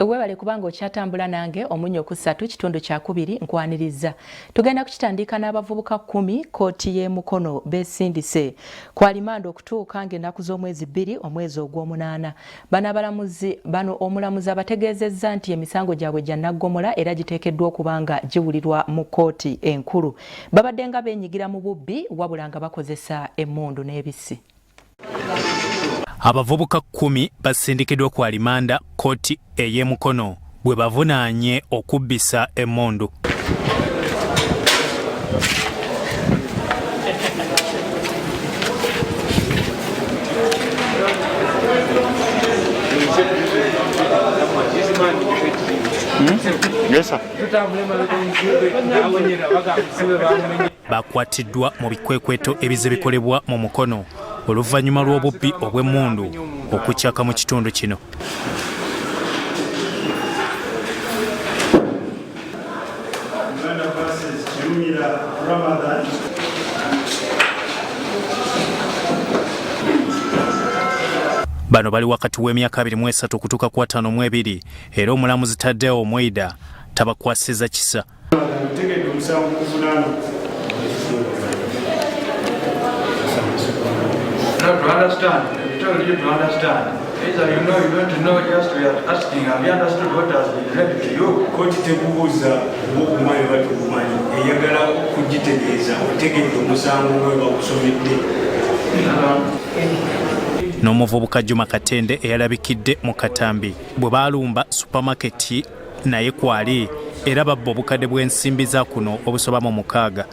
Webale kubanga okyatambula nange omunyo ku ssatu kitundu kyakubiri nkwaniriza. Tugenda kukitandika n'abavubuka kkumi kkooti y'e Mukono beesindise ku alimanda okutuuka ng'ennaku z'omwezi bbiri omwezi ogw'omunaana. Bano abalamuzi bano omulamuzi abategeezezza nti emisango gyabwe gya naggomola era giteekeddwa okuba nga giwulirwa mu kkooti enkulu. Babadde nga beenyigira mu bubbi wabula nga bakozesa emmundu n'ebisi. Abavubuka kkumi basindikiddwa ku alimanda kkooti ey'e Mukono bwe bavunaanye okubbisa emmundu. Bakwatiddwa mu bikwekweto ebizze bikolebwa mu Mukono oluvannyuma lw'obubbi obw'emmundu okucaka mu kitundu kino. Bano bali wakati w'emyaka 23 okutuuka ku 52 era omulamuzi Tadeo Mwida tabakwasiza kisa. Kkooti tekubuuza oba okumanyi oba togumanyi, eyagala kugitegeeza otegedde omusango nga bwe bakusomedde. N'omuvubuka Juma Katende eyalabikidde mu katambi bwe baalumba supamaketi naye kwali era babba obukadde bw'ensimbi za kuno obusoba mu mukaaga.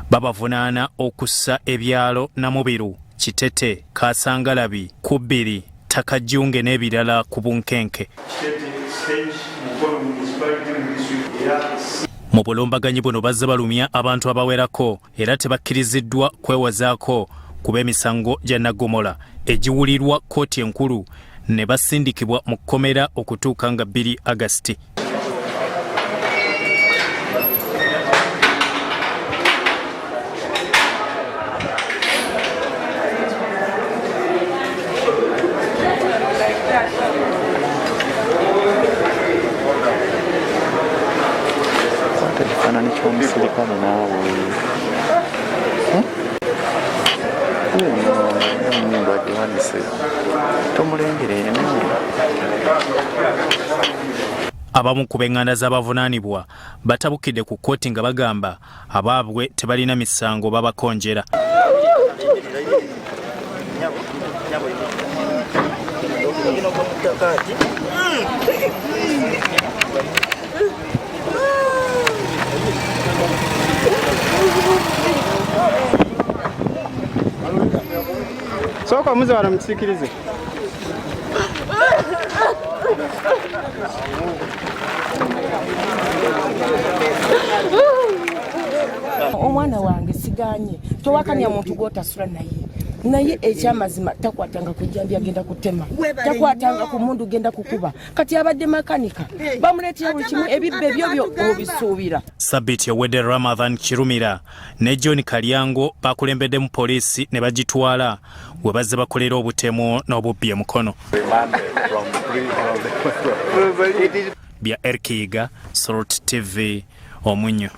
Babavunaana okussa ebyalo Namubiru, Kitete, Kasangalabi, Kubbiri, Takajjunge n'ebirala ku bunkenke. Mu bulumbaganyi buno bazze balumya abantu abawerako era tebakkiriziddwa kwewozaako kuba emisango gya naggomola egiwulirwa kkooti enkulu ne basindikibwa mu kkomera okutuuka nga 2 Agasiti. Kwata ekifaananyi ky'omusirikale naawe. Emmundu agiwanise tomulengera eno. Abamu ku b'eŋŋanda z'abavunaanibwa batabukidde ku kkooti nga bagamba abaabwe tebalina misango babakonjera. Sooka omuze wano mukisikirize. Omwana wange siganye towakanya muntu gwotasula naye naye ekyamazima takwatanga ku jjambi agenda kutema, takwatanga ku mundu genda kukuba. Kati abadde makanika bamuleetera buli kimu, ebibba ebyo byo obisuubira. Sabiti ewedde Ramadhan Kirumira ne John Kalyango bakulembeddemu poliisi ne bagitwala we bazze bakolera obutemu n'obubbi e Mukono. Bya Eric Yiga, Salt TV, Omunyo.